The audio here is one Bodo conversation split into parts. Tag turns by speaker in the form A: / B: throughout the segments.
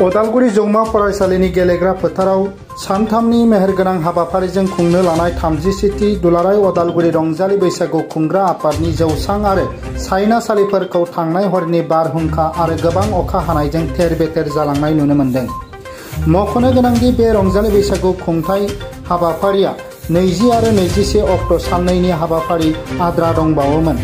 A: उदालगुरि जौमा फरायसालिनि गेलेग्रा फोथाराव सानथामनि मेहेरगोनां हाबाफारिजों खुंनो लानाय 37थि दुलाराय उदालगुरि रंजालि बैसागु खुंग्रा आफादनि जौसां आरो सायनासालिफोरखौ थांनाय हरनि बारहुंखा आरो गोबां अखा हानायजों थेर-बेथेर जालांनाय नुनो मोन्दों। मख'नो गोनांदि बे रंजालि बैसागु खुंथाय हाबाफारिया 20 आरो 21 अक्ट' साननैनि हाबाफारि आद्रा दंबावोमोन।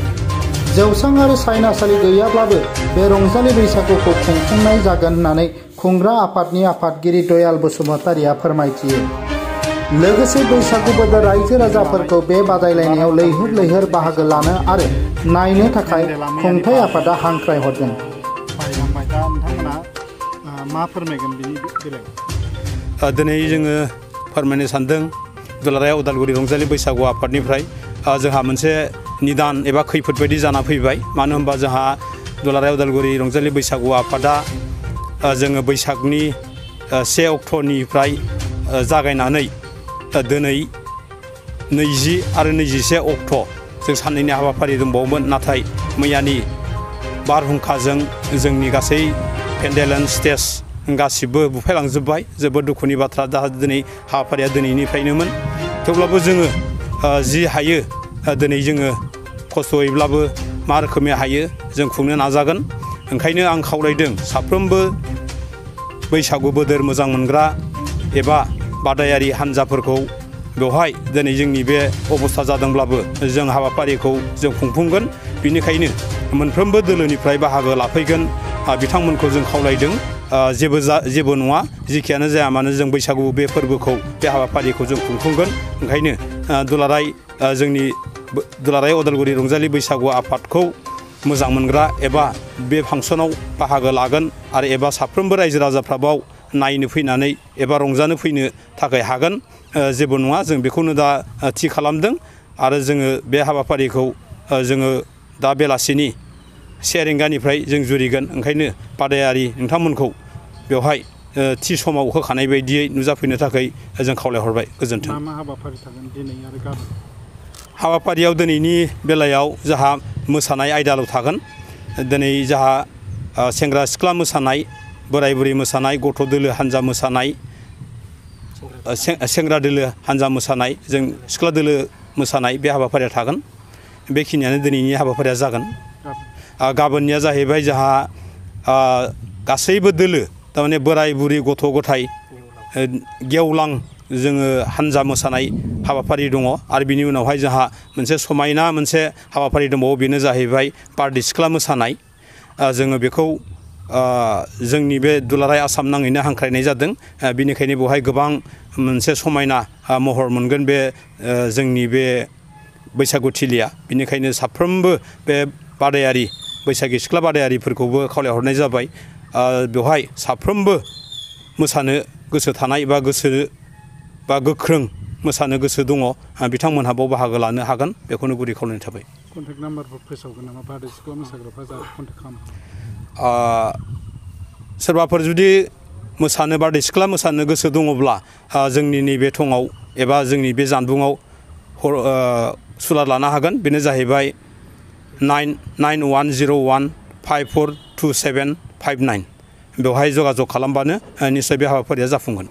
A: जौसां आरो सायनासालि गैयाब्लाबो बे रंजालि बैसागुखौ खुंफुंनाय जागोन होननानै खुंग्रा आफादनि आफादगिरि दयाल बसुमतारिया फोरमायथियो। लोगोसे बैसागु बोथोर रायजो राजाफोरखौ बे बादायलायनायाव लैहोर लैहोर बाहागो लानो आरो नायनो थाखाय खुंथाय आफादा हांख्राय हरदों।
B: दिनै जोङो फोरमायनो सानदों दुलाराय उदालगुरि रंजालि बैसागु आफादनिफ्राय जोंहा मोनसे निदान एबा खैफोद बायदि जाना फैबाय। मानो होनबा जोंहा दुलाराय उदालगुरि रंजालि बैसागु आफादा जोङो बैसागनि 1 अक्ट'निफ्राय जागायनानै दिनै 20 आरो 21 अक्ट' जों साननैनि हाबाफारि दंबावोमोन। नाथाय मैयानि बारहुंखाजों जोंनि गासै पेन्डेल एन्ड स्टेज गासिबो बुफायलांजोब्बाय। जोबोद दुखुनि बाथ्रा। दा दिनै हाबाफारिया दिनैनिफ्रायनोमोन। थेवब्लाबो जोङो जि हायो दिनै जोङो खस्थ'यैब्लाबो मा रोखोमै हायो जों खुंनो नाजागोन। ओंखायनो आं खावलायदों साफ्रोमबो बैसागु बोथोर मोजां मोनग्रा एबा बादायारि हान्जाफोरखौ बेवहाय दिनै जोंनि बे अबस्था जादोंब्लाबो जों हाबाफारिखौ जों खुंफुंगोन। बिनिखायनो मोनफ्रोमबो दोलोनिफ्राय बाहागो लाफैगोन बिथांमोनखौ जों खावलायदों। जेबो नङा, जिखियानो जाया मानो जों बैसागु बे फोरबोखौ बे हाबाफारिखौ जों खुंफुंगोन। ओंखायनो जोंनि दुलाराय उदालगुरि रंजालि बैसागु आफादखौ मोजां मोनग्रा एबा बे फांसनाव बाहागो लागोन आरो एबा साफ्रोमबो रायजो राजाफ्रा बाव नायनो फैनानै एबा रंजानो फैनो थाखाय हागोन। जेबो नङा, जों बेखौनो दा थि खालामदों आरो जोङो बे हाबाफारिखौ जोङो दा बेलासिनि 1 रिंगानिफ्राय जों जुरिगोन। ओंखायनो बादायारि नोंथांमोनखौ बेवहाय थि समाव होखानाय बायदियै नुजाफैनो थाखाय जों खावलायहरबाय। गोजोन्थों।
A: मा हाबाफारि थागोन दिनै आरो गाबोन?
B: हाबाफारियाव दिनैनि बेलायाव जोंहा मोसानाय आयदाल' थागोन। दिनै जोंहा सेंग्रा सिख्ला मोसानाय, बोराय बुरै मोसानाय, गथ' दोलो हान्जा मोसानाय, सेंग्रा दोलो हान्जा मोसानाय, जों सिख्ला दोलो मोसानाय बे हाबाफारिया थागोन। बेखिनियानो दिनैनि हाबाफारिया जागोन। गाबोननिया जाहैबाय जोंहा गासैबो दोलो थारमाने बोराय बुरै गथ' गथाय गेवलां जोङो हान्जा मोसानाय हाबाफारि दङ। आरो बिनि उनावहाय जोंहा मोनसे समायना मोनसे हाबाफारि दंबावो, बेनो जाहैबाय बारदै सिख्ला मोसानाय। जोङो बेखौ जोंनि बे दुलाराय आसाम नाङैनो हांख्रायनाय जादों। बिनिखायनो बेवहाय गोबां मोनसे समायना महर मोनगोन बे जोंनि बे बैसागु थिलिया। बिनिखायनो साफ्रोमबो बे बादायारि बैसागि सिख्ला बादायारिफोरखौबो खावलायहरनाय जाबाय। बेवहाय साफ्रोमबो मोसानो गोसो थानाय बा गोख्रों मोसानो गोसो दङ बिथांमोनहा बाव बाहागो लानो हागोन। बेखौनो गुरै खावलायनाय थाबाय।
A: कन्टेक्ट नाम्बारफोर फोसावगोन नामा? बारदै सिख्ला मोसाग्राफ्रा कन्टेक्ट खालाम।
B: सोरबाफोर जुदि बारदै सिख्ला मोसानो गोसो दङब्ला जोंनि नैबे थङाव एबा जोंनि बे जानबुङाव सुलाद लानो हागोन। बेनो जाहैबाय 9101542759। बेवहाय जगाजग खालामबानो निश्चय बे हाबाफारिया जाफुंगोन।